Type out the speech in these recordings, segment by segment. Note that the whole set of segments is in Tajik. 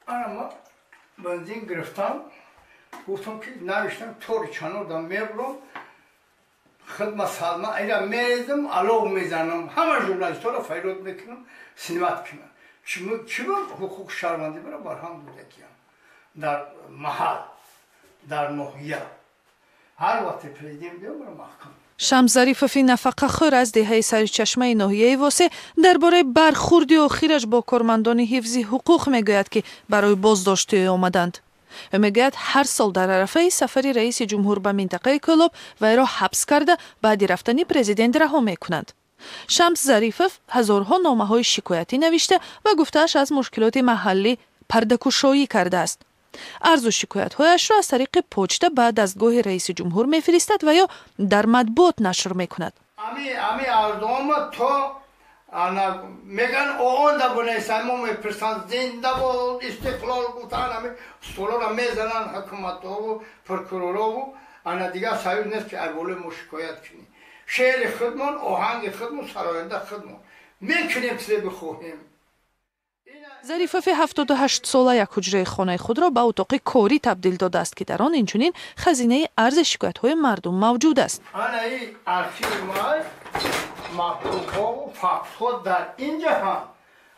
Ана ма бензин гирифтам, гуфтам ки навиштам тори чанодам мебурам, хидма салма айра мерезам, алов мезанам, ҳама журналистҳоро файрод мекунам, снимат кунам. Чиба ҳуқуқи шаҳрвандӣ мара барҳам додагиям дар маҳал, дар ноҳия. Ҳар вақте президент биём, мара маҳкам. Шамс Зарифови нафақахӯр аз деҳаи Саричашмаи ноҳияи Восе дар бораи бархурди охираш бо кормандони ҳифзи ҳуқуқ мегӯяд, ки барои боздошти ӯ омаданд. Ӯ мегӯяд, ҳар сол дар арафаи сафари раиси ҷумҳур ба минтақаи Кӯлоб вайро ҳабс карда, баъди рафтани президент раҳо мекунанд. Шамс Зарифов ҳазорҳо номаҳои шикоятӣ навишта ва гуфтааш аз мушкилоти маҳаллӣ пардакушоӣ кардааст. Арзу шикоятҳояшро аз тариқи почта ба дастгоҳи раиси ҷумҳур мефиристад ва ё дар матбуот нашр мекунад. Ами арзуома то ана меган оонда бунесай, мо мепирсанд, зинда бод истиқлол гуфтан, ами столора мезананд ҳукуматову прокуророву, ана дигар союз нест ки айболои мо шикоят кунӣ. Шеъри худмон, оҳанги худмон, сароянда худмон мекунем, чизе бихоҳем. Зарифови 78-сола як ҳуҷраи хонаи худро ба утоқи корӣ табдил додааст, ки дар он инчунин хазинаи арзи шикоятҳои мардум мавҷуд аст. Ана и архиви май, мактубҳову фактҳо дар инҷа ҳам,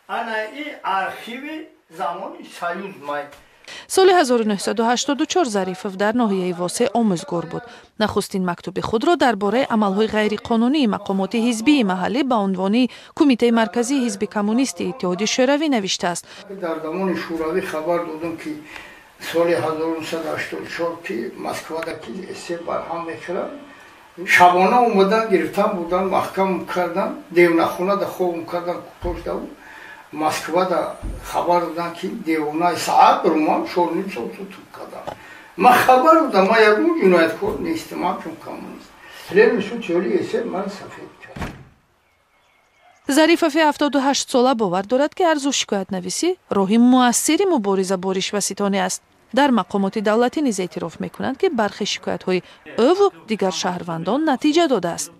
ана и архиви замони союз май. Соли 1984 Зарифов дар ноҳияи Восе омӯзгор буд. Нахустин мактуби худро дар бораи амалҳои ғайриқонунии мақомоти ҳизбии маҳаллӣ ба унвони Кумитаи марказии ҳизби коммунисти Иттиҳоди Шӯравӣ навиштааст. Дар замони Шӯравӣ хабар додам, ки соли 1984 ки Москвада ки эсе барҳам мехӯрад, шабона омадан, гирифтан бурдан, маҳкам кардан, девнахонада хобм кардан, куштаву Москвада хабар доданд, ки девонаи саат румам чорним сол тутум кардам. Ман хабар додам, ман ягон ҷинояткор нестам, ҳамчун коммунист. Пленуми суд ҷолии эсе ман сафед кард. Зарифови 78-сола бовар дорад, ки арзу шикоятнависӣ роҳи муассири мубориза бо ришваситонӣ аст. Дар мақомоти давлатӣ низ эътироф мекунанд, ки бархе шикоятҳои ӯву дигар шаҳрвандон натиҷа додааст.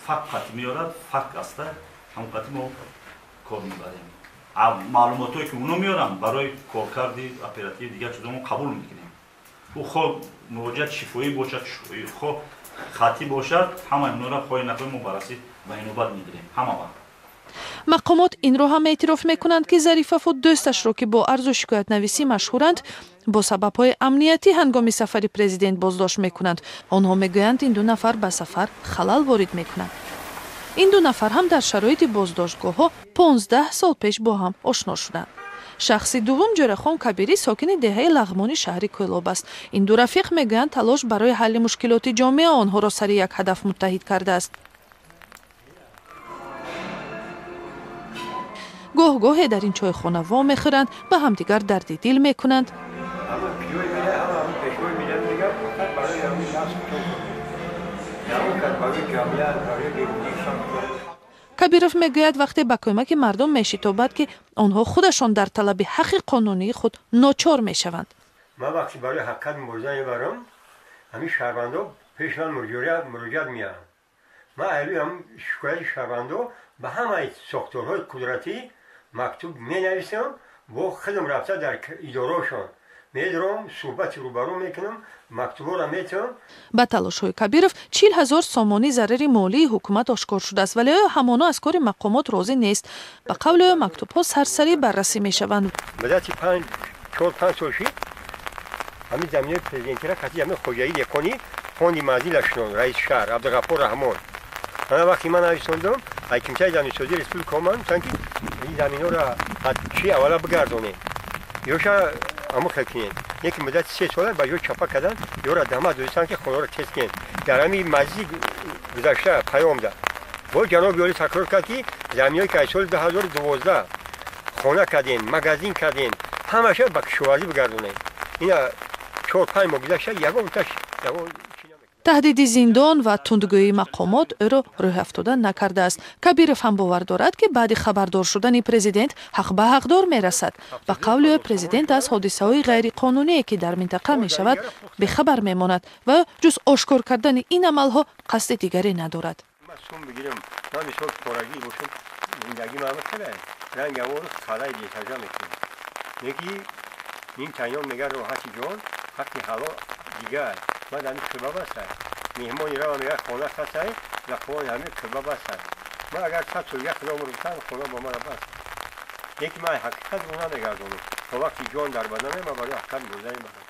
Факт меорад, факт аста, ҳамқати мо кор мебарем. Маълумотое ки оно меоранд барои коркарди оперативи дигар чизо мо қабул мекунем. Ӯ хо муроҷиат шифоӣ бошад, хо хатӣ бошад, ҳамаи онора хоҳи нахоҳи мо баррасӣ ба инобат мегирем ҳама вақт. Мақомот инро ҳам эътироф мекунанд, ки Зарифову дӯсташро, ки бо арзу шикоятнависӣ машҳуранд, бо сабабҳои амниятӣ ҳангоми сафари президент боздошт мекунанд. Онҳо мегӯянд, ин ду нафар ба сафар халал ворид мекунанд. Ин ду нафар ҳам дар шароити боздоштгоҳҳо 15 сол пеш бо ҳам ошно шуданд. Шахси дуввум Ҷӯрахон Кабирӣ сокини деҳаи Лағмони шаҳри Кӯлоб аст. Ин ду рафиқ мегӯянд, талош барои ҳалли мушкилоти ҷомеа онҳоро сари як ҳадаф муттаҳид кардааст. Гоҳ-гоҳе дар ин чойхона вомехӯранд, ба ҳамдигар дарди дил мекунанд. Кабиров мегӯяд, вақте ба кӯмаки мардум мешитобад, ки онҳо худашон дар талаби ҳаққи қонунии худ ночор мешаванд. Ман вақте барои ҳақиқат мубориза мебарам, ҳамин шаҳрвандо пеши ман муроҷиат меянд. Ман аҳли ҳам шикояти шаҳрвандо ба ҳамаи сохторҳои қудратӣ мактуб менависам, бо худам рафта дар идораошон медорам, суҳбати рӯбарӯ мекунам, мактубҳоро метиҳам. Ба талошҳои Кабиров 40 000 сомонӣ зарари молии ҳукумат ошкор шудааст, вале ӯ ҳамоно аз кори мақомот розӣ нест. Ба қавли ӯ, мактубҳо сарсарӣ баррасӣ мешаванд. Муддати панҷ, чор, панҷ сол шид, ҳамин заминои президентира каси ҳамин хоҷагии деҳқонӣ фонди манзила шинон, раиси шаҳр Абдуғаффор Раҳмон. Ана вақте ман нависондам, ҳакимчаи заминсозии республика омад, гуфтанд, ки ин заминҳоро чи аввала бигардонем, ёша аму хел кунем. Яке муддати 3 сола ба ҷои чапа кардан ёра дамат додистанд, ки хонаро тез кунем. Дар ҳамин маҷлиси гузашта паём дад, бо ҷаноби олӣ такрор кард, ки заминҳое ки аз соли 2012 хона кардем, магазин кардем, ҳамаша ба кишоварзӣ бигардонем. Ина 4-5 моҳ гузашта, ягон таш ягон. Таҳдиди зиндон ва тундгӯии мақомот ӯро рӯҳафтода накардааст. Кабиров ҳам бовар дорад, ки баъди хабардор шудани президент ҳақ ба ҳақдор мерасад. Ба қавли ӯ, президент аз ҳодисаҳои ғайриқонуние, ки дар минтақа мешавад, бехабар мемонад ва ҷуз ошкор кардани ин амалҳо қасди дигаре надорад. Сум бигирам, ман мисол порагӣ бошам, зиндагӣ ман хеле ранг авору қалаи бетажа мекунам, неки. Ним тайнон мега роҳати ҷон, ҳаққи ҳалол дигар. Ман ҳамин кирба басай. Меҳмони рава мега хона хасай, зақвони ҳамин кирба басай. Ман агар 100 сол як худо умр битам, хона бо мана бас. Лекин ман ҳақиқат рӯ намегардонам. То вақти ҷон дар баданам, ман барои ҳақиқат мурда мебарам.